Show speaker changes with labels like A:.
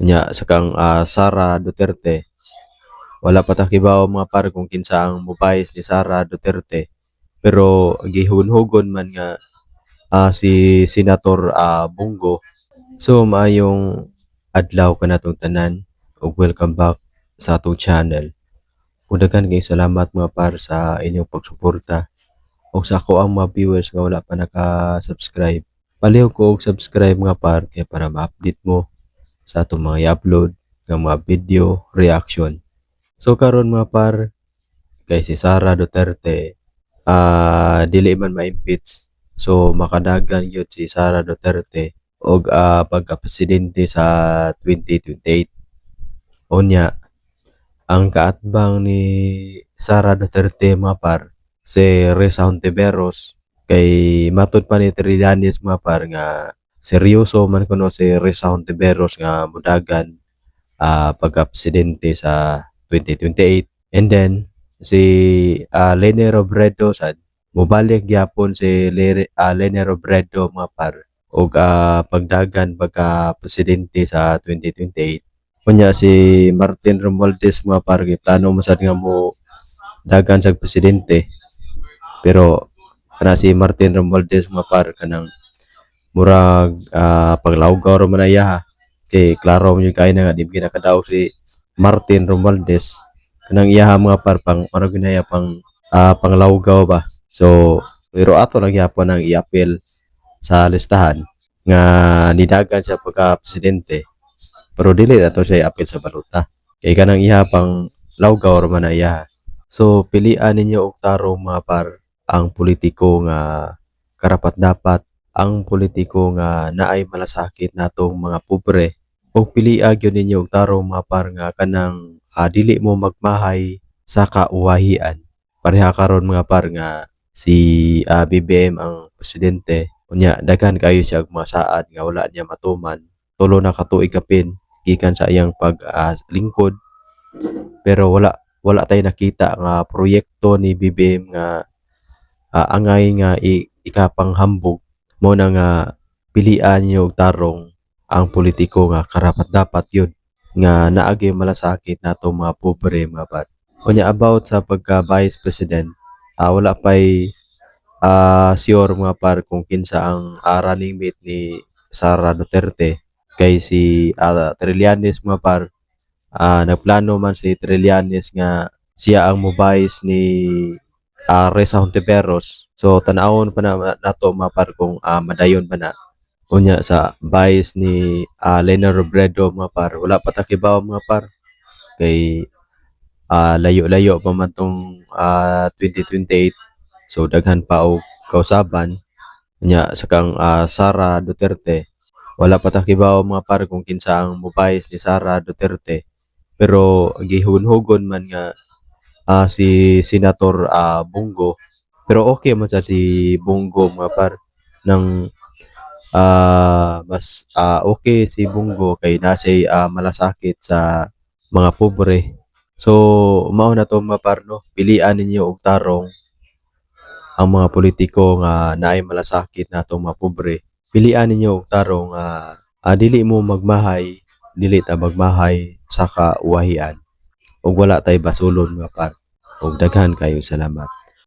A: Unya sa kang Sara Duterte, wala pa ta kibaw, mga par, kung kinsa ang mo-vice ni Sara Duterte, pero gihunhugon man nga si Senator Bong Go. So maayong adlaw kanatong tanan ug welcome back sa atong channel. Ug daghan kayong salamat, mga par, sa inyong pagsuporta ug sa akoang mga viewers nga wala pa naka-subscribe. Palihog ko og subscribe, mga par, kay para ma-update mo sa atong mga i-upload nga mga video reaction. So karon, mga par, kay si Sara Duterte dili man ma-impeach. So makadagan gyud si Sara Duterte og pagka-presidente sa 2028. Unya ang kaatbang ni Sara Duterte, mga par, si Risa Hontiveros, kay matud pa ni Trillanes, mga par, nga seryoso man kuno si Risa Hontiveros nga mudagan pagka-presidente sa 2028. And then si Leni Robredo sad, mobalik gyapon si Leni Robredo, mga par, og pagdagan pagka presidente sa 2028. Unya si Martin Romualdez, mga par, kay plano man sad nga mo dagan sa presidente, pero kana si Martin Romualdez, mga par, kanang murag paglawgaw ra man na iya ha, kay klaro man jud kaayo na nga di nakadaog si Martin Romualdez. Kanang iyaha, mga par, pang ano ginaya, pang panglawgaw ba. So pero ato lang gyapon ang i-appeal sa listahan nga nidagan siya pagka presidente, pero dili na to siya i-appeal sa balota kay kanang iha pang lawgaw ra man na iya. So pilian ninyo og tarong, mga par, ang politiko nga karapat dapat, ang politiko nga naay malasakit natong mga pobre, ug pilia gyud ninyo og tarong, mga par, nga kanang dili mo magmahay sa kauwahian. Pareha karon, mga par, nga si BBM ang presidente, unya daghan kaayo siya og mga saad nga wala niya matuman, 3 na ka tuig kapin gikan sa iyang pag lingkod, pero wala wala tay nakita nga proyekto ni BBM nga angay nga ikapanghambog. Mao na nga pilian niyo og tarong ang politiko nga karapat dapat yun nga naa gyud malasakit nato mga pobre, mga par. Unya about sa pagka vice president, wala pay sure, mga par, kung kinsa ang running mate ni Sara Duterte, kay si Trillanes, mga par, nagplano man si Trillanes nga siya ang mo-vice ni Risa Hontiveros. So tan-awon pa na nato, mga par, kung madayon pa na. Unya sa vice ni Leni Robredo, mga par, wala pa ta kibaw, mga par, kay layo-layo pa man tong 2028, so daghan pa og kausaban. Unya sa kang Sara Duterte, wala pa ta kibaw, mga par, kung kinsa ang mo-vice ni Sara Duterte, pero gihunhugon man nga si Senator Bong Go. Pero okay man sa si Bong Go, mga par, nang mas okay si Bong Go kay naa siya'y malasakit sa mga pobre. So mao na to, mga par, no, pilian ninyo og tarong ang mga politiko nga naay malasakit natong mga pobre. Pilian ninyo og tarong nga dili mo magmahay, dili ta magmahay sa kauwahian ug wala tay basulon, mga par. Ug daghan kayong salamat.